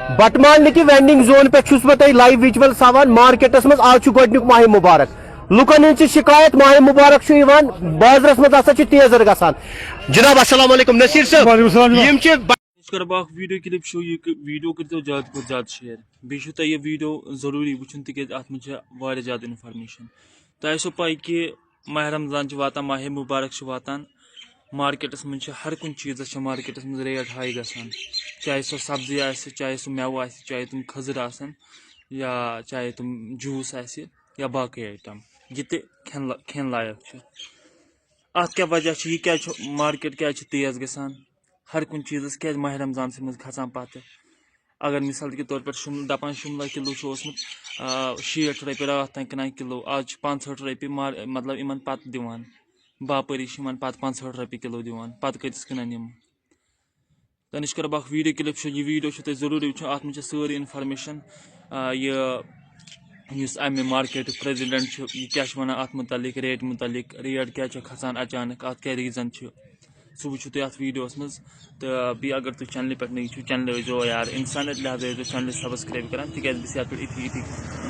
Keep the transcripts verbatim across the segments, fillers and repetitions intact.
بٹمالنہِ کہِ وینڈنگ زون پٮ۪ٹھ چھُس بہٕ تۄہہِ لایو ویجولز ہاوان۔ مارکیٹس منٛز آز چھُ گۄڈٕنیُک ماہِ مُبارک۔ لُکن ہٕنٛز چھِ شکایت، ماہِ مُبارک چھُ یِوان، بازرس منٛز ہسا چھُ تیزر گژھان۔ جناب، السلام علیکم نصیر صٲب۔ وعلیکم السلام جناب۔ یِم چھِ ب- أسۍ کرو اکھ ویڈیو کلپ شو، یہِ ویڈیو کٔرۍزیو زیادٕ کھۄتہٕ زیادٕ شیئر۔ بیٚیہِ چھُو تۄہہِ یہِ ویڈیو ضروٗری وٕچھُن، تِکیازِ اتھ منٛز چھےٚ واریاہ زیادٕ انفارمیشن۔ تۄہہِ آسیو پاے کہِ ماہِ رمضان چھُ واتان، ماہِ مُبارک چھُ واتان۔ مارکیٹس منٛز چھِ ہر کُنہِ چیٖزس چھِ مارکیٹس منٛز ریٹ ہاے گژھان، چاہے سۄ سبزی آسہِ، چاہے سُہ مٮ۪وٕ آسہِ، چاہے تِم کھٔزٕر آسن، یا چاہے تِم جوٗس آسہِ، یا باقٕے آیٹم، یہِ تہِ کھٮ۪ن لا- کھٮ۪ن لایق چھُ۔ اتھ کیٛاہ وجہ چھُ؟ یہِ کیٛازِ چھُ مارکیٹ کیٛازِ چھُ تیز گژھان؟ ہر کُنہِ چیٖزس کیٛازِ ماہِ رمضانسٕے منٛز کھژان پتہٕ؟ اگر مثال کے طور پر شم دپان شملہ کلو چھُ اوسمُت، آ، شیٹھ رۄپیہِ راتھ تام کٕنان کلو، آز چھِ پانٛژہٲٹھ رۄپیہِ مار-، مطلب یِمن پتہٕ دِوان، باپٲری چھِ یِمن پتہٕ پانٛژہٲٹھ رۄپیہِ کلو دِوان، پتہٕ کۭتِس کٕنان یِم؟ تَنِش کَرٕ بہٕ اکھ ویڈیو کلپ شو، یہِ ویڈیو چھُو تۄہہِ ضروٗری وٕچھُن، اَتھ منٛز چھِ سٲرٕے انفارمیشن، آ، یہِ یُس اَمہِ مارکیٹُک پریزیڈنٹ چھُ، یہِ کیٛاہ چھُ وَنان اَتھ مُتعلِق، ریٹ مُتعلِق، ریٹ کیٛازِ چھےٚ کھسان اچانک، اَتھ کیٛاہ ریٖزن چھُ، سُہ وٕچھِو تُہۍ اَتھ ویڈیوَس منٛز۔ تہٕ بیٚیہِ اگر تُہۍ چینلہِ پٮ۪ٹھ نہٕ یہِ چھُو، چینلہِ ٲسۍزیو یار اِنسانیت لحاظہٕ ٲسۍزیو چینلہِ سبسکرایب کران، تِکیٛازِ بہٕ چھُس یَتھ پٮ۪ٹھ یِتھی یِتھی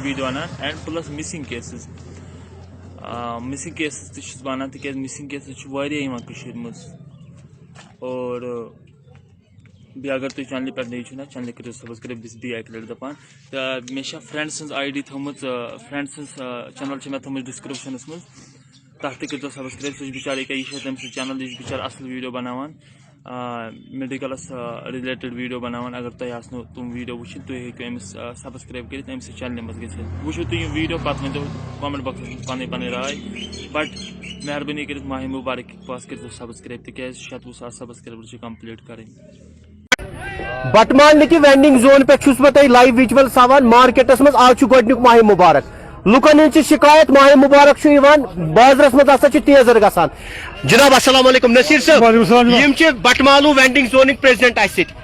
ویڈیو اَنان، اینڈ پٕلس مِسِنٛگ کیسِز، آ، مِسِنٛگ کیسِز تہِ چھُس بہٕ اَنان، تِکیٛازِ مِسِنٛگ کیسِز چھِ واریاہ یِوان کٔشیٖرِ منٛز۔ اور بیٚیہِ اگر تُہۍ چینلہِ پٮ۪ٹھ نٔے چھِو نا، چینلہِ کٔرِو سبسکرایب، بہٕ چھُس بیٚیہِ اَکہِ لَٹہِ دَپان۔ تہٕ مےٚ چھےٚ فرٛٮ۪نٛڈ سٕنٛز آی ڈی تھٲومٕژ، آ، فرٛٮ۪نٛڈ سٕنٛز، آ، چینل چھِ مےٚ تھٲومٕژ ڈِسکرٛپشَنَس منٛز۔ تَتھ تہِ کٔرۍزیو سبسکرایب، سُہ چھُ بِچارٕ ییٚکیٛاہ، یہِ چھِ تٔمۍ سٕنٛز چینل، یہِ چھُ بِچارٕ اَصٕل ویٖڈیو بَناوان، آ، میڈیکلَس، آ، رِلیٹڈ ویٖڈیو بَناوان۔ اگر تۄہہِ آسنو تِم ویٖڈیو وٕچھِنۍ، تُہۍ ہیٚکِو أمِس، آ، سبسکرایب کٔرِتھ، أمۍ سٕنٛز چینلہِ منٛز گٔژھِتھ۔ وٕچھِو تُہۍ یِم ویٖڈیو، پَتہٕ ؤنۍزیو کامنٹ باکسَس منٛز پَنٕنۍ پَنٕنۍ راے۔ بٹ مہربٲنی کٔرِتھ ماہِ مُبارک پاس کٔرۍزیو سبسکرایب، تِکیٛازِ شَتوُہ ساس سبسکرایبر چھِ کمپلیٖٹ کَرٕنۍ۔ بٹمالنہِ کہِ وینڈنگ زون پٮ۪ٹھ چھُس بہٕ تۄہہِ لایو ویجولز ہاوان۔ مارکیٹس منٛز آز چھُ گۄڈٕنیُک ماہِ مُبارک۔ لُکن ہٕنٛز چھِ شکایت، ماہِ مُبارک چھُ یِوان، بازرس منٛز ہسا چھُ تیزر گژھان۔ جناب، السلام علیکم نصیر صٲب۔ وعلیکم السلام جناب۔ یِم چھِ بٹمالوٗ وینڈنگ زونٕکۍ پریزیڈنٹ اَسہِ سۭتۍ۔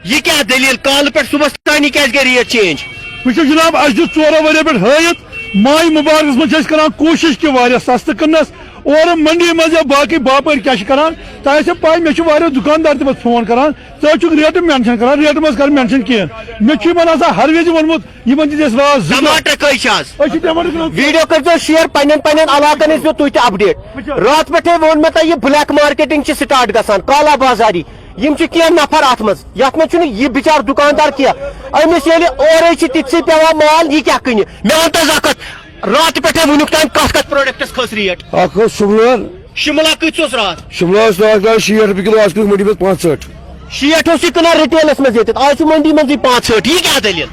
یہِ کیٛاہ دٔلیٖل؟ کالہٕ پٮ۪ٹھ صُبحس تانی کیٛازِ گٔے ریٹ چینج؟ وٕچھِو جناب، اَسہِ دیُت ژورو ؤریو پٮ۪ٹھ ہٲیِتھ، ماہِ مُبارکَس منٛز چھِ أسۍ کران کوٗشِش کہِ واریاہ سَستہٕ کٕننَس۔ اورٕ منڈی منٛز یا باقٕے باپٲرۍ کیٛاہ چھِ کران، تۄہہِ آسہِ پَے، مےٚ چھِ واریاہ دُکاندار تہِ پَتہٕ فون کران، ژٕ حظ چھُکھ ریٹہٕ مینشن کران، ریٹہٕ منٛز کر مینشن کینٛہہ۔ مےٚ چھُ یِمن آسان ہر وِزِ ووٚنمُت، یِمن دِژ اَسہِ واز زٕ دۄہ۔ ٹماٹر کٔہۍ چھِ آز؟ أسۍ چھِ ٹماٹر کٕنان۔ ویڈیو کٔرۍزیو شیئر، پننٮ۪ن پننٮ۪ن علاقن ہٕنٛز دیُت تُہۍ تہِ اپڈیٹ۔ وٕچھِو۔ راتہٕ پٮ۪ٹھے ووٚن مےٚ تۄہہِ، یہِ بلیک مارکیٹنگ چھِ سٹارٹ گژھان، کالا بازاری۔ یِم چھِ کینٛہہ نفر اتھ منٛز، یتھ منٛز چھُنہٕ یہِ بِچارٕ دُکاندار کینٛہہ۔ أمِس ییٚلہِ اورے چھِ تِتسٕے پٮ۪وان مال، یہِ کیٛاہ کٕنہِ؟ مےٚ وَن تہٕ زٕ اکھ کتھ، راتہٕ پٮ۪ٹھے وٕنیُک تام کتھ کتھ پروڈکٹس کھٔژ ریٹ؟ اکھ اوس شُملہٕ۔ شُملا کۭتِس اوس راتھ؟ شُملا اوس راتھ کٕنان شیٹھ رۄپیہِ کِلو، آز کٕنُکھ مٔنڈی منٛز پانٛژھ ژَتجی۔ شیٹھ اوس یہِ کٕنان ریٹیلس منٛز ییٚتٮ۪تھ، آز چھُ مٔنڈی منٛزٕے پانٛژھ ژَتجی، یہِ کیٛاہ دٔلیٖل؟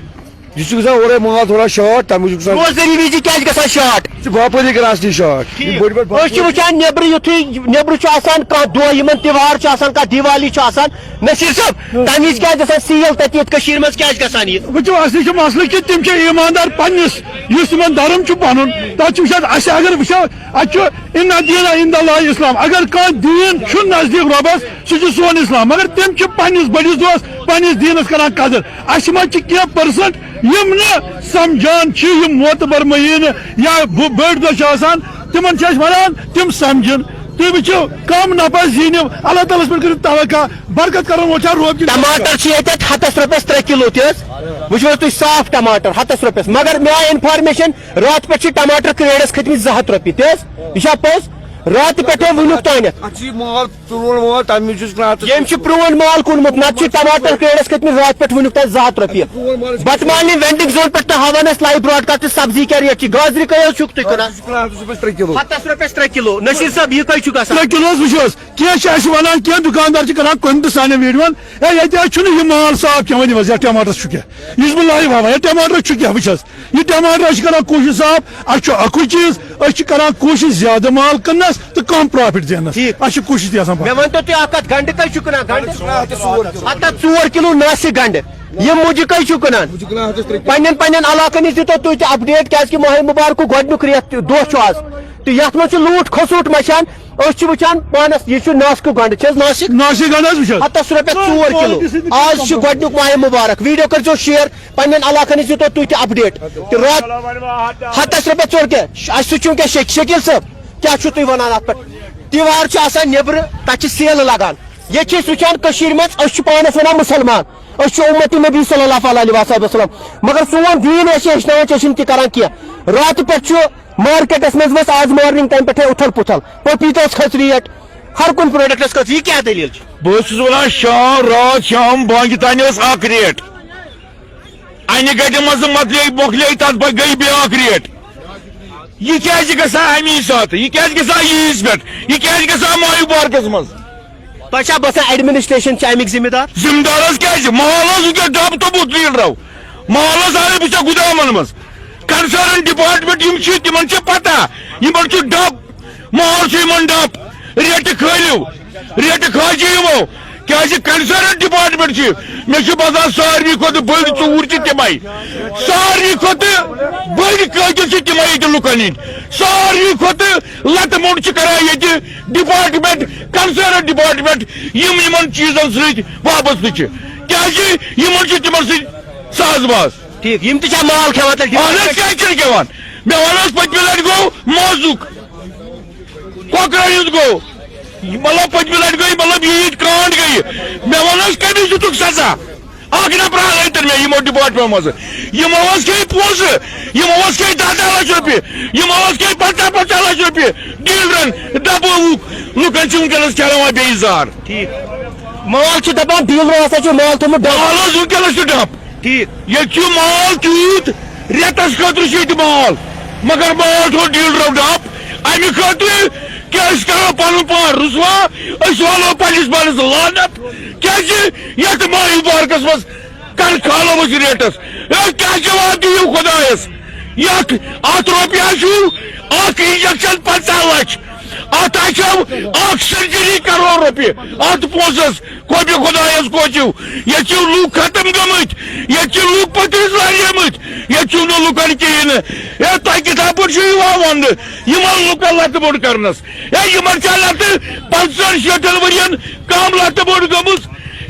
یہِ چھُ گژھان اورے مال تھوڑا شارٹ، تَمہِ موٗجوٗب چھُ گژھان۔ روزدٔری وِزِ کیٛازِ گژھان شارٹ؟ یہِ چھُ باپٲری کران اصلی شارٹ۔ ٹھیٖک۔ یِم بٔڑۍ بٔڑۍ أسۍ چھِ باپٲرۍ۔ وٕچھان نیٚبرٕ یُتھُے، نیٚبرٕ چھُ آسان کانٛہہ دۄہ، یِمن تِوہار چھُ آسان، کانٛہہ دیوالی چھُ آسان، نصیر صٲب، تَمہِ وِزِ کیٛازِ گژھان سیل تَتہِ ییٚتہِ کٔشیٖرِ منٛز کیٛازِ گژھان یہِ؟ وٕچھِو، اصلی چھُ مسلہٕ کہِ تِم چھِ ایٖماندار پننِس، یُس تِمن دھرم چھُ پنُن، تَتھ چھُ وٕچھان، اَسہِ اگر وٕچھو، اَتہِ چھُ ان الدین عند اللہ اسلام، اگر کانٛہہ دیٖن چھُ نزدیٖک رۄبس، سُہ چھُ سون اسلام، مگر تِم چھِ پننِس بٔڑِس دۄہس، پننِس دیٖنس کران قدر۔ اَسہِ منٛز چھِ کینٛہہ پٔرسنٹ یِم نہٕ سمجھان چھِ، یِم معتبر معیٖن یا بٔ-، بٔڑۍ دۄہ چھِ آسان، تِمن چھِ أسۍ ونان تِم سمجھن۔ تُہۍ وٕچھِو، کم نفع زیٖنِو، اللہ تعالیٰ ہس پٮ۪ٹھ کٔرِو توکل، برکت کرن وول چھا روب کِنہٕ ٹماٹر چھِ ییٚتٮ۪تھ ہتس رۄپیس ترٛےٚ کِلو تہِ حظ۔ وٕچھِو حظ تُہۍ، صاف ٹماٹر ہتس رۄپیس۔ مگر مےٚ آے انفارمیشن، راتہٕ پٮ۪ٹھ چھِ ٹماٹر کریڈس کھٔتمٕتۍ زٕ ہتھ رۄپیہِ تہِ حظ۔ یہِ چھا پوٚز؟ راتہٕ پٮ۪ٹھے وٕنیُک تانٮ۪تھ۔ اتھ چھِ یہِ مال پرون مال، تمہِ وِزِ چھُس کران اتھ۔ ییٚمۍ چھِ پرون مال کُنمُت، نتہٕ چھِ ٹماٹر کریڈس کھٔتمٕتۍ راتہٕ پٮ۪ٹھ وٕنیُک تانۍ زٕ ہتھ رۄپیہِ۔ پرون مال چھُ بٹمالنہِ وینڈنگ زون پٮ۪ٹھ تہٕ ہاوان اَسہِ لایو براڈکاسٹ، سبزی کیٛاہ ریٹ چھِ، گازرِ کٔہۍ حظ چھُکھ تُہۍ کٕنان؟ اتھ چھُس کران اتھ چھُس رۄپیس ترٛےٚ کِلو۔ ہتس رۄپیس ترٛےٚ کِلو۔ نصیر صٲب، یہِ کٔہۍ چھُ گژھان؟ ترٛےٚ کِلو حظ وٕچھِو حظ، کینٛہہ چھِ اَسہِ وَنان، کینٛہہ دُکاندار چھِ کَران comment سانٮ۪ن ویٖڈیوَن، "ہے، ییٚتہِ حظ چھُنہٕ یہِ مال صاف کھٮ۪وان، یہِ وَزِ یا ٹماٹرَس چھُ کیٛاہ؟" یہِ چھُس بہٕ live ہاوان، "ہے، ٹماٹرَس چھُ کیٛاہ؟" وٕچھ حظ، یہِ ٹماٹر، أسۍ چھِ کَران کوٗشِش صاف، اَسہِ چھُ اَکُے چیٖز، أسۍ چھِ کَران کوٗشِش زیادٕ مال کٕننَس تہٕ کَم profit زیننَس۔ ٹھیٖک۔ اَسہِ چھِ کوٗشِش تہِ آسان مےٚ پَتہٕ۔ ؤنۍ تو تُہۍ اَکھ کَتھ، گَنٛڈٕ کٔہۍ چھُو کٕنان؟ گَنٛڈٕ؟ ہَتھ تہٕ ژور کِلوٗ۔ ہَتھ تہٕ ژور کِلوٗ ناسِک گَنٛڈٕ۔ یِم مُجہِ کٔہۍ چھِو کٕنان؟ مُجہِ کٕنان ہَتَس ترٛےٚ کِلوٗ۔ پنٛنٮ۪ن، پنٛنٮ۪ن علاقَن ہٕنٛز دِتو تُہۍ تہِ اپڈیٹ، کیٛازِکہِ ماہِ مُبارکُک گۄڈٕنیُک رٮ۪تھ تہِ، دۄہ چھُ آز۔ تہٕ یَتھ منٛز چھُ لوٗٹھ کھوٚسوٗٹھ مَچھان۔ أسۍ چھِ وٕچھان پانَس، یہِ چھُ ناسکُک گنٛڈٕ، چھِ حظ ناسِک؟ ناسِک گنٛڈٕ حظ وٕچھ حظ۔ ہَتَس رۄپیَس ژور کِلوٗ۔ آز چھُ گۄڈٕنیُک ماہِ مُبارک۔ ویٖڈیو کٔرۍزیو share، پنٛنٮ۪ن علاقَن ہٕنٛز دِتو تُہۍ تہِ اپڈیٹ۔ تہٕ راتھ ہَتَس رۄپیَس ژور کیٛاہ؟ اَسہِ سۭتۍ چھُ وٕنۍکٮ۪س شک-، شکیٖل صٲب، کیٛاہ چھُو تُہۍ وَنان اَتھ پٮ۪ٹھ؟ تِوار چھُ آسان نیٚبرٕ، تَتہِ چھِ سیلہٕ لَگان۔ ییٚتہِ چھِ أسۍ وٕچھان کٔشیٖرِ منٛز، أسۍ چھِ پانَس وَنان مُسلمان۔ أسۍ چھِ اُمتِ نبی صلی اللہ علیہ وسلم، مگر سون دیٖن اَسہِ ہیٚچھناوان چھِ، أسۍ چھِنہٕ تہِ کران کینٛہہ۔ راتہٕ پٮ۪ٹھ چھُ مارکیٹَس منٛز وۄنۍ آز مارنِنٛگ ٹایم پٮ۪ٹھَے اُتھل پُتھل، پپیٖتَس کھٔژ ریٹ، ہر کُنہِ پروڈکٹَس کھٔژ۔ یہِ کیٛاہ دٔلیٖل چھِ؟ بہٕ حظ چھُس وَنان، شام، راتھ شام بانگہِ تانۍ ٲس اَکھ ریٹ، اَنہِ گَٹہِ منٛز مۄکلے، مۄکلے، تَتھ پَتہٕ گٔے بیٛاکھ ریٹ۔ یہِ کیٛازِ گژھان اَمی ساتہٕ؟ یہِ کیٛازِ گژھان عیٖذ پٮ۪ٹھ؟ یہِ کیٛازِ گژھان ماہی پارکَس منٛز؟ تۄہہِ چھا باسان ایڈمنسٹریشن چھِ اَمِکۍ ذمہٕ دار؟ ذمہٕ دار حظ کیٛازِ؟ مال حظ وٕنکیٚس ڈَب توٚمُت لیٖڈرو۔ مال حظ آیہِ بہٕ چھَس گُدامَن منٛز۔ کنسرن ڈپارٹمنٹ یِم چھِ، تِمن چھِ پتہ، یِمن چھُ ڈَب، مال چھُ یِمن ڈَب، ریٹہٕ کھٲلِو، ریٹہٕ کھٲلِو یِمو۔ کیازِ کنسرن ڈپارٹمنٹ چھِ، مےٚ چھُ باسان ساروی کھۄتہٕ بٔڑۍ ژوٗر چھِ تِمے۔ ساروی کھۄتہٕ بٔڑۍ قٲتِل چھِ تِمے ییٚتہِ لُکن ہٕنٛدۍ۔ ساروی کھۄتہٕ لتہٕ موٚنڈ چھِ کران ییٚتہِ ڈپارٹمنٹ، کنسرن ڈپارٹمنٹ، یِم یِمن چیٖزن سۭتۍ وابستہٕ چھِ۔ کیازِ یِمن چھُ تِمن سۭتۍ ساز باز۔ ٹھیٖک، یِم تہِ چھا مال کھٮ۪وان تیٚلہِ؟ اہن حظ، کیازِ چھِنہٕ کھٮ۪وان؟ مےٚ وَن حظ، پٔتمہِ لٹہِ گوٚو مازُک، کۄکرن ہُنٛد گوٚو، مطلب، پٔتمہِ لٹہِ گٔے، مطلب، ییٖتۍ کانٛڈ گٔیہِ۔ مےٚ وَن حظ، کٔمِس دِتُکھ سزا؟ اکھ نفرا ٲتن مےٚ یِمو ڈپارٹمنٹ منٛز۔ یِمو حظ کھیٚیہِ پونٛسہٕ، یِمو حظ کھیٚیہِ دَہ دَہ لَچھ رۄپیہِ، یِمو حظ کھیٚیہِ پنٛژاہ پنٛژاہ لَچھ رۄپیہِ۔ ڈیٖلرن دَبووُکھ، لُکن چھِ وٕنکیٚنَس کھٮ۪وان بیٚیہِ زار۔ ٹھیٖک۔ مال چھُ دَپان، ڈیٖلرو ہسا چھُ مال تھوٚومُت ڈَب۔ مال حظ وٕنکیٚنَس چھُ ڈَب۔ ٹھیٖک۔ ییٚتہِ چھُ مال تیوٗت، رٮ۪تَس خٲطرٕ چھُ ییٚتہِ مال، مگر مال تھوٚو ڈیٖلرو ڈَب۔ اَمہِ خٲطرٕ کہِ أسۍ کَرو پَنُن پان رُسوا، أسۍ والو پنٛنِس پانَس لعنت۔ کیٛازِ یَتھ ماہی پارکَس منٛز کَر کھالو أسۍ ریٹَس؟ ہے، کیٛاہ جواب دِیِو خۄدایَس؟ یَتھ، اَتھ رۄپیہِ چھُ اَکھ انجیکشن پنٛژاہ لَچھ، اَتھ آسیو اَکھ سرجری کَرور رۄپیہِ، اَتھ پونٛسَس۔ کوپہِ خۄدایَس کوچِو، ییٚتہِ چھِ لوٗکھ ختم گٔمٕتۍ، ییٚتہِ چھِ لوٗکھ پٔترِس واریمٕتۍ، ییٚتہِ چھُو نہٕ لُکَن کِہیٖنۍ نہٕ۔ ہے، تۄہہِ کِتھ پٲٹھۍ چھُو یِوان وَننہٕ یِمَن لُکَن لَتہٕ بوٚڑ کَرنَس؟ ہے، یِمَن چھا لَتہٕ پنٛژاہَن شیٹھَن ؤرِیَن کَم لَتہٕ بوٚڑ گٔمٕژ؟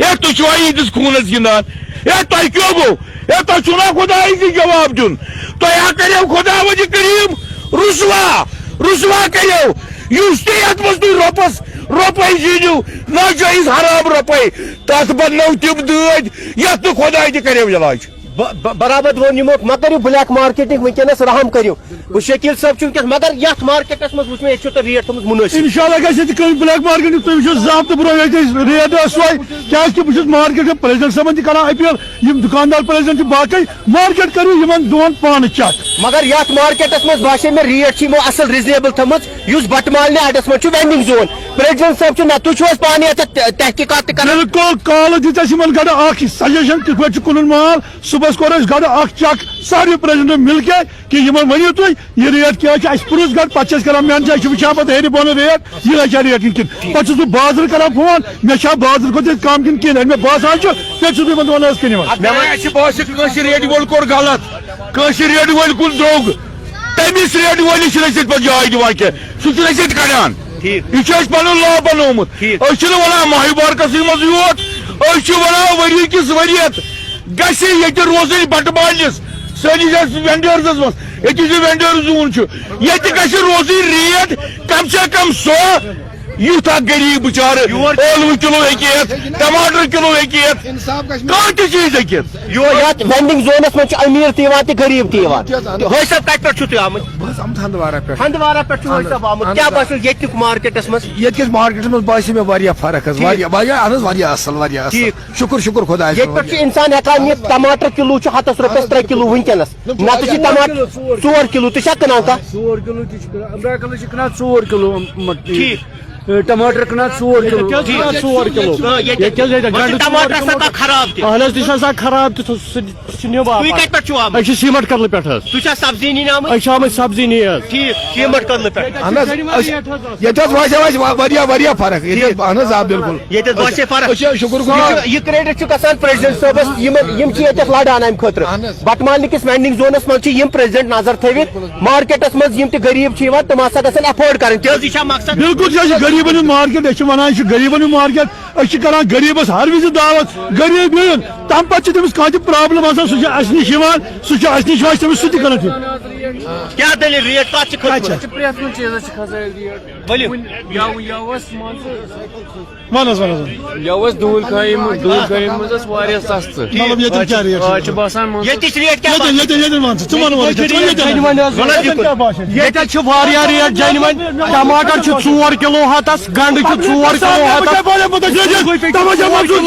ہے، تُہۍ چھِوا یِہِنٛدِس خوٗنَس گِنٛدان؟ ہے، تۄہہِ کیٛاہ گوٚو؟ ہے، تۄہہِ چھُو نا خۄدایَس یہِ جواب دیُن؟ تۄہہِ ہا کَریو خۄدا وجہِ کریٖم رُسوا، رُسوا کَریو۔ یُس تہِ یَتھ منٛز تُہۍ رۄپَس، رۄپَے زیٖنِو، ناجٲیِز حرام رۄپَے، تَتھ بَننو تِم دٲدۍ، یَتھ نہٕ خۄداے تہِ کَریو علاج۔ ب-، ب-، برابر ووٚن یِمو، مہ کٔرِو بلیک مارکیٹنگ وٕنکیٚنَس، رحم کٔرِو۔ بہٕ شکیل صٲب چھُ وٕنکیٚس، مگر یَتھ مارکیٹَس منٛز وٕچھ مےٚ، ییٚتہِ چھُ تۄہہِ ریٹ تھٲومٕژ مُنٲسِب۔ انشاءاللہ گژھِ ییٚتہِ کٔم بلیک مارکیٹنگ، تُہۍ وٕچھِو زٕ ہفتہٕ برونٛہہ ییٚتہِ أسۍ ریٹ ٲس سۄے، کیٛازِکہِ بہٕ چھُس مارکیٹ کٮ۪ن پریزیڈنٹ صٲبَن تہِ کران اپیل، یِم دُکاندار پریزیڈنٹ چھِ باقٕے، مارکیٹ کٔرِو یِمَن دۄن پانہٕ چیک۔ مگر یَتھ مارکیٹَس منٛز باسے مےٚ ریٹ چھِ یِمو اَصٕل ریزنیبل تھٲومٕژ، یُس بٹہٕ مالنہِ اَڈَس منٛز چھُ وینڈنگ زون۔ پریزیڈنٹ صٲب چھُ، نہ تُہۍ چھِو حظ پانہٕ یَتھ تحقیقات تہِ کران؟ بالکل، کالہٕ دِژ اَسہِ یِمَن گۄڈٕ اَکھ سجیشن کِتھ پٲٹھۍ چھُ کٕنُن مال۔ صُبحَس کوٚر اَسہِ گۄڈٕ اَکھ چیک سارنٕے پریزیڈنٹَن مِل کے کہِ یِمَن ؤنِو تُہۍ یہِ ریٹ کیٛاہ چھِ، اَسہِ پرُژھ گۄڈٕ، پَتہٕ چھِ أسۍ کران مینٹین، أسۍ چھِ وٕچھان پَتہٕ ہیٚرِ بۄنہٕ ریٹ، یِہوٚے چھا ریٹ کِنہٕ کِنہٕ۔ پَتہٕ چھُس بہٕ بازرٕ کران فون، مےٚ چھا بازرٕ کھۄتہٕ ییٚتہِ کَم کِنہٕ کِہیٖنۍ، ییٚلہِ مےٚ باسان چھُ، تیٚلہِ چھُس بہٕ یِمَن دِوان حظ کٕنِو حظ۔ مےٚ وَنہِ اَسہِ باسہِ کٲنٛسہِ ریٹہِ وول کوٚر غلط، کٲنٛسہِ ریٹہِ وٲلۍ کُن درٛوگ، تٔمِس ریٹہِ وٲلِس چھِنہٕ أسۍ ییٚتہِ پَتہٕ جاے دِوان کینٛہہ، سُہ چھُنہٕ اَسہِ ییٚتہِ کَڑان۔ ٹھیٖک۔ یہِ چھُ اَسہِ پَنُن لا بَنومُت۔ ٹھیٖک۔ أسۍ چھِنہٕ وَنان ماہی پارکَسٕے منٛز یوت، أسۍ چھِ وَنان ؤری کِس ؤریَس گژھِ ییٚتہِ روزٕنۍ بَٹہٕ مالِس، سٲنِس یَتھ وینڈٲرزَس منٛز، ییٚتہِ یُس یہِ وینڈٲرٕز زون چھُ، ییٚتہِ گژھِ روزٕنۍ ریٹ کم سے کم سۄ، یُتھ اکھ غریٖب بِچارٕ یور ٲلوٕ کِلوٗ ہیٚکہِ ہٮ۪تھ، ٹماٹر کِلوٗ ہیٚکہِ ہٮ۪تھ، انصاف گژھِ کانٛہہ تہِ چیٖز ہیٚکہِ ہٮ۪تھ۔ یور یَتھ وینڈنگ زونَس منٛز چھِ أمیٖر تہِ یِوان تہٕ غریٖب تہِ یِوان۔ تہٕ حٲج صٲب، کَتہِ پٮ۪ٹھ چھِو تُہۍ آمٕتۍ؟ بہٕ حظ آمُت ہندوارہ پٮ۪ٹھ۔ ہندوارہ پٮ۪ٹھ چھُو حٲج صٲب آمُت۔ اہن کیٛاہ حظ۔ باسیٚو ییٚتیُک مارکیٹَس منٛز؟ ییٚتہِ کِس مارکیٹَس منٛز باسیٚو مےٚ واریاہ فرق حظ، ٹھیٖک۔ واریاہ، واریاہ، اہن حظ، واریاہ اَصٕل، واریاہ اَصٕل۔ ٹھیٖک۔ ییٚتہِ پٮ۪ٹھ چھُ اِنسان ہٮ۪کان نِتھ، ٹماٹر کِلوٗ چھُ ہَتَس رۄپیَس ترٛےٚ کِلوٗ وٕنکیٚنَس۔ نَتہٕ چھِ ٹماٹر ژور کِلوٗ تہِ چھا کٕنان کانٛہہ؟ ژور کِلوٗ تہِ چھِ کٕنان، امرا کلس چھِ کٕنان ژور کِلوٗ، م-، ٹھیٖک۔ ٹماٹر کٕنان ژور کِلوٗ۔ ییٚتہِ کیٛاہ چھِ کٕنان ژور کِلوٗ؟ آ، ییٚتہِ ییٚتہِ کیٛاہ چھِ ییٚتہِ وۄنۍ چھِ گنڈٕ ژور ٹماٹرس کِلوٗ؟ آسان خراب تہِ۔ اہن حظ، تہِ چھِ آسان خراب تہِ، سُہ، سُہ تہِ چھُ نیوٗ تُہۍ باپار۔ کَتہِ پٮ۪ٹھ چھِو آمٕتۍ؟ أسۍ چھِ سیٖمٹ کدلہٕ پٮ۪ٹھ حظ۔ تُہۍ چھا سبزی نِنہِ آمٕتۍ؟ أسۍ چھِ آمٕتۍ سبزی نِنہِ حظ۔ ٹھیٖک، سیٖمٹ کدلہٕ پٮ۪ٹھ۔ اہن حظ، أسۍ، ییٚتہِ حظ باسیو اَسہِ وا-، واریاہ، واریاہ فرق۔ ییٚتہِ حظ، ٹھیٖک۔ اہن حظ، آ، بِلکُل۔ ییٚتہِ حظ باسے فرق۔ أسۍ چھِ شُکُر گُزار۔ یہِ چھُ، یہِ کریڈٹ چھُ گژھان پریزیڈنٹ صٲبس، یِمن، یِم چھِ ییٚتٮ۪تھ لڑان امہِ خٲطرٕ۔ اہن حظ۔ بٹہٕ مالنہِ کِس وینڈنگ زونس منٛز چھِ یِم پریزیڈنٹ نظر تھٲوِتھ، مارکیٹس منٛز یِم تہِ غریٖب چھِ یِوان، تِم ہسا گژھن افورڈ کرٕنۍ۔ تہِ حظ، یہِ چھا مقصد؟ بِلکُل، یہِ حظ چھِ غریٖبن ہُنٛد مارکیٹ، أسۍ چھِ ونان، یہِ چھُ غریٖبن ہُنٛد مارکیٹ۔ أسۍ چھِ کران غریٖبس ہر وِزِ دعوت، غریٖب یُن۔ تمہِ پتہٕ چھِ تٔمِس کانٛہہ تہِ پرابلم آسان، سُہ چھُ اسہِ نِش یِوان، سُہ چھُ اسہِ نِش یِوان، أسۍ چھِ تٔمِس سُہ تہِ کران ٹھیٖک۔ کیٛاہ دٔلیٖل؟ ریٹ کتھ چھِ کھٔژمٕژ؟ اچھا۔ چھِ پرٛٮ۪تھ کُنہِ چیٖزس چھِ کھسان ریٹ۔ ؤلِو۔ وٕنہِ یا، یا اوس مان ژٕ وَن حظ، وَن حظ، وَن۔ یہِ اوس دوٗر کامہِ، دوٗر کامہِ منٛز ٲس واریاہ سَستہٕ۔ مطلب، ییٚتٮ۪ن کیٛاہ ریٹ چھِ؟ آز چھِ باسان، مان ژٕ، ییٚتِچ ریٹ کیٛاہ ییٚتٮ۪ن، باسان؟ ییٚتٮ۪ن، ییٚتٮ۪ن وَن ژٕ، ژٕ وَن اورٕ، ژٕ وَن ییٚتٮ۪ن۔ ییٚتٮ۪ن کیٛاہ باسان چھِ؟ ییٚتٮ۪تھ چھِ واریاہ ریٹ جینوَن۔ ٹماٹر چھُ ژور کِلوٗ ہَتَس، گنڈٕ چھُ ژور کِلوٗ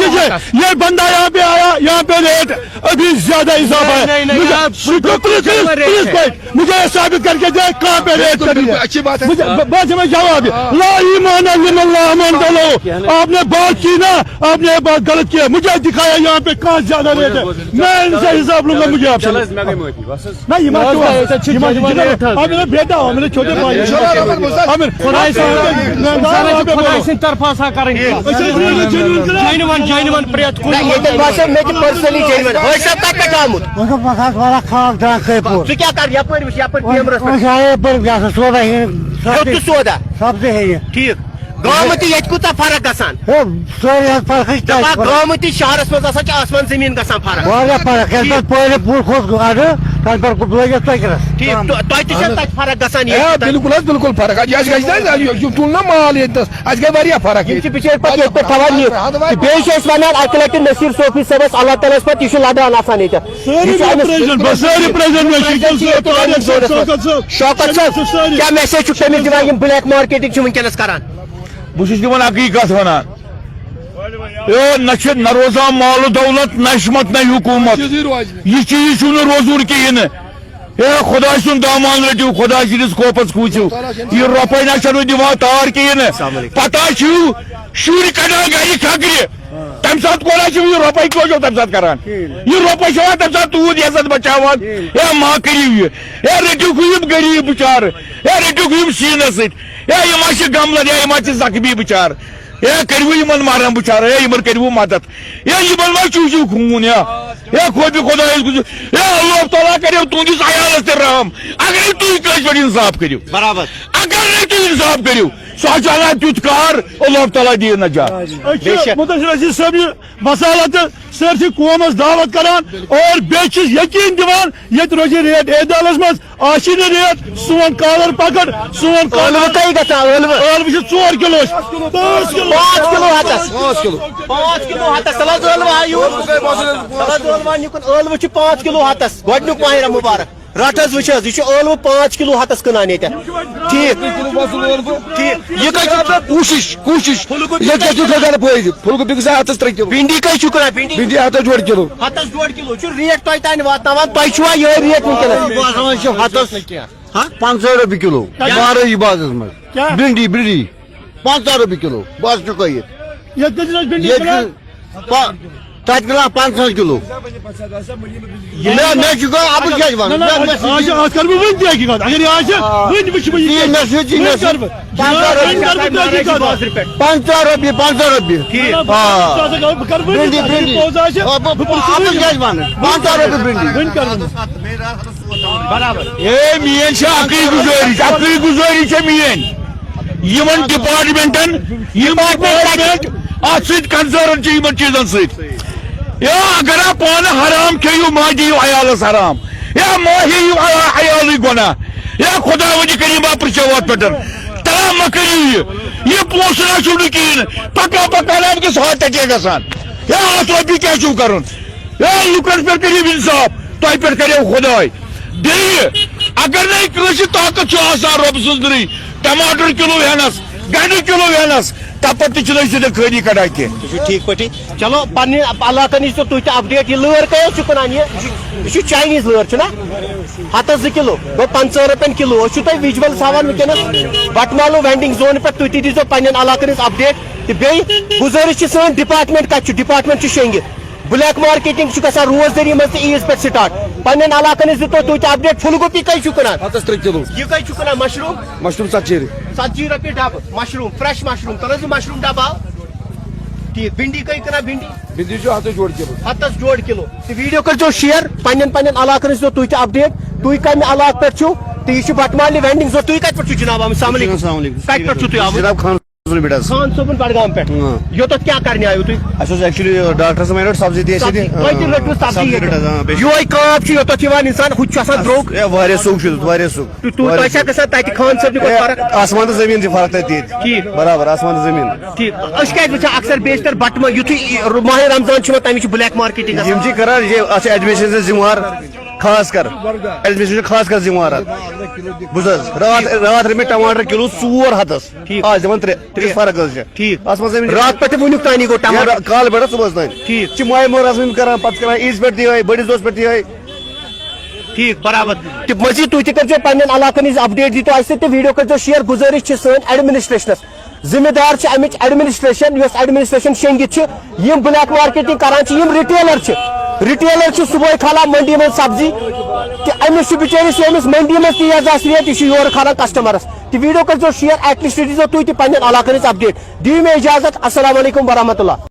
ہَتَس۔ یہ بندہ یہاں پہ آیا، یہاں پہ ریٹ ابھی زیادہ اضافہ ہے۔ نہیں، نہیں، نہیں، مجھے، آپ پلیز، پلیز، پلیز، پلیز، مجھے یہ ثابت کر کے دے کہاں پہ ریٹ بالکل، کری ہے۔ بالکل، اچھی بات ہے۔ مجھے ب-، بس میں جواب ہے۔ لا ایمان الا من لا عمل له۔ آپ نے بات کی نا، آپ نے یہ بات غلط کی ہے۔ مجھے دکھایا یہاں پہ کہاں زیادہ ریٹ ہے۔ میں ان سے حساب لوں گا، مجھے آپ سے۔ چلو، حظ، مےٚ گٔے معٲفی، بس حظ۔ نہ، یہ بات نہ، کیوں حظ، ہے؟ یہ بات یہ بات ہے۔ اب میرا بیٹا ہو، میرے چھوٹے بھائی ہیں۔ خدا سے، خدا سے طرف آسا کریں۔ جینوَن، جینوَن پریت کو۔ نہ، یہ تو بات ہے، میں تو پرسنلی جینوَن۔ بہٕ چھُس بہٕ آسہٕ وَنان خاص درٛاے خٲرپوٗر۔ ژٕ کیٛاہ کَرٕ یَپٲرۍ وٕچھ، یَپٲرۍ کیمرَس پٮ۪ٹھ؟ أسۍ آیے یَپٲرۍ گژھان، سودا ہیٚنۍ، ہیوٚت تہِ سودا؟ سبزی ہیٚنہِ۔ ٹھیٖک۔ گامہٕ تہِ ییٚتہِ کوٗتاہ فرق گژھان؟ ہے، سٲرٕے حظ فرقٕے چھِ دَپان، اَسہِ فرق۔ گامہٕ تہِ شہرَس منٛز ہسا چھِ آسمان زٔمیٖن گژھان فرق۔ واریاہ فرق۔ ییٚلہِ ٹھیٖک۔ پَتہٕ پٲرِ پھُل کھوٚت گۄڈٕ، تَنہٕ پٮ۪ٹھ گوٚو لٲگِتھ ژۄکرَس۔ ٹھیٖک۔ تۄ-، تۄہہِ تہِ چھا تَتہِ فرق گژھان ییٚتہِ اے، تہٕ تَتہِ؟ بِلکُل حظ، بِلکُل فرق۔ اَتہِ، اَسہِ گژھِ نہ، یہِ، یہِ تُل نہ مال ییٚتہِ نَس۔ اَسہِ گٔے واریاہ فرق یِم چھِ ییٚتہِ۔ بِچٲرۍ پَتہٕ ییٚتہِ پٮ۪ٹھ تھاوان یہِ۔ بیٚیہِ چھِ أسۍ وَنان اَکہِ لَٹہِ نصیٖر صوفی صٲبَس، اللہ تعالیٰ ہَس پَتہٕ، یہِ چھُ لَدان آسان ییٚتٮ۪تھ۔ سٲری یہِ چھُ أمِس پریزنٹ، بس سٲری پریزنٹ، مےٚ چھِ یہِ چھُ سٲری پریزنٹ، شوکت صٲب۔ شوکت صٲب، سٲری۔ کیٛاہ میسیج چھُکھ تٔمِس دِوان یِم بلیک مارکیٹنگ چھِ وٕنکیٚنَس کران؟ بہٕ چھُس دِوان اَکٕے کَتھ وَنان۔ اے، نہ چھِ، نہ روزان مال و دولت، نہ عصمت، نہ حکوٗمت۔ یہِ چیٖز چھُنہٕ روزُن کِہیٖنۍ نہٕ۔ اے، خۄداے سُنٛد دامان رٔٹِو، خۄداے سٕنٛدِس خوفس کھوٗژِو۔ یہِ رۄپَے نہ چھَنہٕ دِوان تار کِہیٖنۍ نہٕ۔ السلام علیکم۔ پتہ چھُ، شُرۍ کَڑان گَرِ کھَکرِ۔ تَمہِ ساتہٕ کوٗتاہ چھُ یہِ رۄپَے کیٛاہ چھُو تَمہِ ساتہٕ کَران؟ یہِ رۄپَے چھَوا تَمہِ ساتہٕ توٗت یَزتھ بَچاوان؟ اے، ما کٔرِو یہِ۔ اے، رٔٹِو یِم غریٖب بِچارٕ۔ اے، رٔٹِو یِم سیٖنَس سۭتۍ۔ اے، یِم ہا چھِ گملن، اے، یِم ہا چھِ زخمی بِچارٕ۔ اے، کٔرِو یِمَن مرہم بِچارٕ، اے، یِمَن کٔرِو مدد۔ اے، یِمَن ما چوٗسِو خوٗن، اے۔ اے، خوفِ خۄدایَس گوٚژھِو۔ اے، اللہ تعالیٰ کٔرِو تُہٕنٛدِس عیالَس تہِ رحم۔ اگرے تُہۍ کٲنٛسہِ پٮ۪ٹھ اِنصاف کٔرِو۔ برابر۔ اگر نہٕ تُہۍ اِنصاف کٔرِو، سُہ حظ چھُ اَنان تیُتھ قہر، اللہ تعالیٰ دِیِن نجات۔ أسۍ چھِ بے شک۔ مُدثر عزیز صٲب یہِ مسالہ تہٕ سٲرسٕے قومس دعوت کران اور بیٚیہِ چھِس یقین دِوان ییٚتہِ روزِ ریٹ اعتدالس منٛز، آسی نہٕ ریٹ، سون کالر پکڑ، سون کالر۔ ٲلوٕ کٔہۍ گژھان؟ ٲلوٕ؟ ٲلوٕ چھِ ژور کِلوٗ أسۍ، پانٛژھ کِلوٗ۔ پانٛژھ کِلوٗ ہتس۔ پانٛژھ کِلوٗ۔ پانٛژھ کِلوٗ ہتس، تَلہٕ حظ ٲلوٕ ہا یوٗر۔ تَلہٕ حظ ٲلوٕ ہا یوٗر۔ ٲلوٕ چھِ پانٛژھ کِلوٗ ہتس، گۄڈٕنیُک ماہِ رمضان مُبارک۔ رٹ حظ، وٕچھ حظ، یہِ چھُ ٲلوٕ پانٛژھ کِلوٗ ہتس کٕنان ییٚتٮ۪تھ۔ ٹھیٖک۔ ٹھیٖک۔ یہِ کَتہِ چھُ؟ کوٗشِش، کوٗشِش۔ پھُل گوٗپی ییٚتہِ کَتہِ چھُ گژھان فٲیدٕ؟ پھُل گوٗپی گژھان ہَتَس ترٛےٚ کِلوٗ۔ بِنٛڈی کٔہۍ چھُو کٕنان؟ بِنٛڈی؟ بِنٛڈی ہَتَس ڈۄڈ کِلوٗ۔ ہَتَس ڈۄڈ کِلوٗ۔ چھُ ریٹ تۄہہِ تانۍ واتناوان، تۄہہِ چھُوا یِہوٚے ریٹ وٕنکیٚنَس؟ بہٕ ہسا وَنہٕ چھُ ہَتَس نہٕ کینٛہہ۔ ہا؟ پنٛژاہ رۄپیہِ کِلوٗ۔ کیٛاہ؟ بارٲیی بازرَس منٛز۔ کیٛاہ؟ بِنٛڈی، بِنٛڈی۔ پنٛژاہ رۄپیہِ کِلوٗ۔ بہٕ حظ چھُس کٕنان۔ ییٚتہِ کۭتِس حظ بِنٛڈی ییٚتہِ کٕنان؟ چھِ پا-، تَتہِ کٕنان پنٛژاہ کِلوٗ۔ مےٚ، مےٚ چھُ گوٚو اَبہٕ کیٛازِ وَنُن؟ نہ، نہ، مےٚ، مےٚ چھُ آز چھِ، آز کَرٕ بہٕ وٕنۍ تہِ حقیٖقت۔ اگر یہِ آسہِ، آ۔ وٕنۍ وٕچھِ بہٕ یہِ۔ ژٕ یہِ مےٚ سۭتۍ، ژٕ یہِ مےٚ وٕنۍ کَرٕ سۭتۍ۔ بہٕ۔ پنٛژاہ رۄپیہِ۔ وٕنۍ کَرٕ بہٕ تہِ حقیٖقت۔ پنٛژاہ رۄپیہِ، پنٛژاہ رۄپیہِ۔ ٹھیٖک۔ آ۔ بہٕ کَرٕ وٕنۍ بِنٛڈی، تہِ۔ بِنٛڈی۔ پوٚز آسہِ، آ، بہٕ، بہٕ، بہٕ پرٛژھٕ اَبہٕ وٕنۍ۔ کیٛازِ وَنہٕ؟ پنٛژاہ رۄپیہِ بِنٛڈی۔ وٕنۍ کَرٕ بہٕ۔ برابر۔ اے، میٛٲنۍ چھِ اَکٕے گُزٲرِش، اَکٕے گُزٲرِش چھےٚ میٛٲنۍ۔ یِمن ڈپارٹمنٹن، یِم ڈپارٹمنٹ اتھ سۭتۍ کنسرن چھِ یِمن چیٖزن سۭتۍ۔ یا اگر آپ پانہٕ حرام کھیٚیِو، ما دِیِو عیالس حرام۔ یا ما ہیٚیِو عیا-، عیالٕے گۄناہ۔ یا خۄداوندِ کریٖم، بہٕ پرٛژھو اتھ پٮ۪ٹھ۔ تلا مہ کٔرِو یہِ۔ یہِ پونٛسہٕ نہ چھُو نہٕ کِہیٖنۍ۔ پکان پکان اَمہِ کِس ہارٹ اٹیک گژھان۔ یا اتھ رۄپیہِ کیٛاہ چھُو کرُن؟ اے، لُکن پٮ۪ٹھ کٔرِو انصاف، تۄہہِ پٮ۪ٹھ کریو خۄداے۔ بیٚیہِ اگر نَے کٲنٛسہِ طاقت چھُ آسان رۄبہٕ سٕنٛز نٔے ٹماٹر کِلوٗ ہٮ۪نس، گنڈٕ کِلوٗ ہٮ۪نس، تَپٲرۍ تہِ چھِنہٕ أسۍ ییٚتٮ۪ن خٲلی کڑان کینٛہہ۔ تُہۍ چھِو ٹھیٖک پٲٹھۍ۔ چلو، پننہِ علاقن نِش چھُو تُہۍ تہِ اپڈیٹ، یہِ لٲر کٔہۍ حظ چھُو کٕنان؟ یہِ، یہِ چھُ چاینیز لٲر، چھُنہ؟ ہتس زٕ کِلوٗ گوٚو پنٛژاہ رۄپین کِلوٗ۔ أسۍ چھِو تۄہہِ وِجوَلٕز ہاوان وٕنکیٚنس وٹمالوٗ وینڈنگ زون پٮ۪ٹھ، تُہۍ تہِ دیٖزیو پننٮ۪ن علاقن ہٕنٛز اپڈیٹ۔ تہٕ بیٚیہِ گُزٲرِش چھِ سٲنۍ، ڈپارٹمنٹ کتہِ چھُ؟ ڈپارٹمنٹ چھُ شیٚنگِتھ۔ بلیک مارکیٹنگ چھُ گژھان روزدٔری منٛز تہٕ عیٖز پٮ۪ٹھ سٹارٹ۔ پننٮ۪ن علاقن ہٕنٛز دِتو تُہۍ تہِ اپڈیٹ۔ پھُل گوٗپی کٔہۍ چھُو کٕنان؟ ہتس ترٛےٚ کِلوٗ۔ یہِ کٔہۍ چھُو کٕنان مشروٗم؟ مشروٗم ژتجی رۄپیہِ۔ ژتجی رۄپیہِ ڈبہٕ مشروٗم، fresh مشروٗم۔ تَلہٕ حظ یہِ مشروٗم ڈبہٕ آو۔ ٹھیٖک، بِنٛڈی کٔہۍ کٕنان بِنٛڈی؟ بِنٛڈی چھُ ہتس ڈۄڈ کِلوٗ۔ ہتس ڈۄڈ کِلوٗ۔ تہٕ ویٖڈیو کٔرۍزیو شیئر، پننٮ۪ن پننٮ۪ن علاقن ہٕنٛز دِتو تُہۍ تہِ اپڈیٹ۔ تُہۍ کمہِ علاقہٕ پٮ۪ٹھ چھِو؟ تہٕ یہِ چھُ بٹمالہِ وینڈنگ زون۔ تُہۍ کتہِ پٮ۪ٹھ چھِو جناب آمٕتۍ؟ السلام علیکم۔ السلام علیکم۔ کتہِ پٮ۪ٹھ چھِو تُہۍ آمٕتۍ؟ جناب خان۔ منظور بِٹ حظ۔ خان صٲبُن بڈگام پٮ۪ٹھ۔ اۭں۔ یوٚتَتھ کیٛاہ کرنہِ آیِو تُہۍ؟ اَسہِ اوس actually ڈاکٹر صٲبن رٔٹ سبزی تہِ اَسہِ سبزی۔ ییٚتہِ۔ تۄہہِ تہِ اۭں، رٔٹوٕ سبزی سبزی ییٚتہِ۔ رٔٹ حظ، اۭں، بیٚیہِ چھُ یِہوٚے کاپ چھُ یوٚتَتھ یِوان اِنسان، ہُہ تہِ چھُ آسان درٛوگ۔ اے، واریاہ سوٚگ چھُ یوٚتَتھ، واریاہ سوٚگ۔ تہٕ تُہۍ، واریاہ تۄہہِ چھا سوٚگ۔ گژھان تَتہِ خان صٲبنہِ کھۄتہٕ اے، فرق؟ آسمان تہٕ زٔمیٖن چھِ فرق تَتہِ ییٚتہِ۔ ٹھیٖک۔ برابر، آسمان تہٕ زٔمیٖن۔ ٹھیٖک۔ أسۍ کیٛازِ وٕچھان اکثر بیشتر بٹہٕ مہ-، یُتھُے ماہِ رمضان چھُ یِوان، تَمِچ چھِ black marketing گژھان۔ یِم چھِ کران، یہِ، اَتھ چھِ administration ذمہٕ وار۔ خاص کر۔ administration چھُ خاص کر ذمہٕ وار اَتھ۔ بوٗز حظ؟ راتھ، راتھ رٔٹۍ مےٚ ٹماٹر کِلوٗ ژور ہَتَس۔ ٹھیٖک۔ آز دِوان ترٛےٚ۔ تٔمِس ترٛےٚ۔ فرق حظ چھِ۔ ٹھیٖک۔ آسمانَس زٔمیٖن چھِ۔ راتھ پٮ۪ٹھ تہِ وٕنیُک تانی گوٚو ٹماٹر۔ یا را-، کالہٕ پٮ۪ٹھ صُبحَس تام۔ ٹھیٖک۔ چھِ ماہِ محرم یِم کران، پَتہٕ کران عیٖذ پٮ۪ٹھ تہِ یِہوٚے، بٔڑِس دۄہَس پٮ۪ٹھ تہِ یِہوٚے۔ ٹھیٖک، برابر۔ تہٕ مٔزیٖد تُہۍ تہِ کٔرۍزیو پنٛنٮ۪ن علاقَن ہِنٛز update دیٖتو اَسہِ سۭتۍ تہٕ video کٔرۍزیو share۔ گُزٲرِش چھِ سٲنۍ administrationس۔ ذمہٕ دار چھِ اَمِچ administration، یۄس administration شیٚنگِتھ چھِ، یِم black marketing کران چھِ، یِم retailer چھِ، retailer چھِ صُبحٲے کھالان منڈی منٛز سبزی، تہٕ أمِس چھُ بِچٲرِس ییٚمِس منڈی منٛز تیز آسہِ rate، یہِ چھُ یورٕ کھالان customerس۔ تہٕ video کٔرۍزیو share، at least دیٖزیو تُہۍ تہِ پنٛنٮ۪ن علاقن ہِنٛز update۔ دِیِو مےٚ اجازت، السلام علیکم ورحمۃ اللہ۔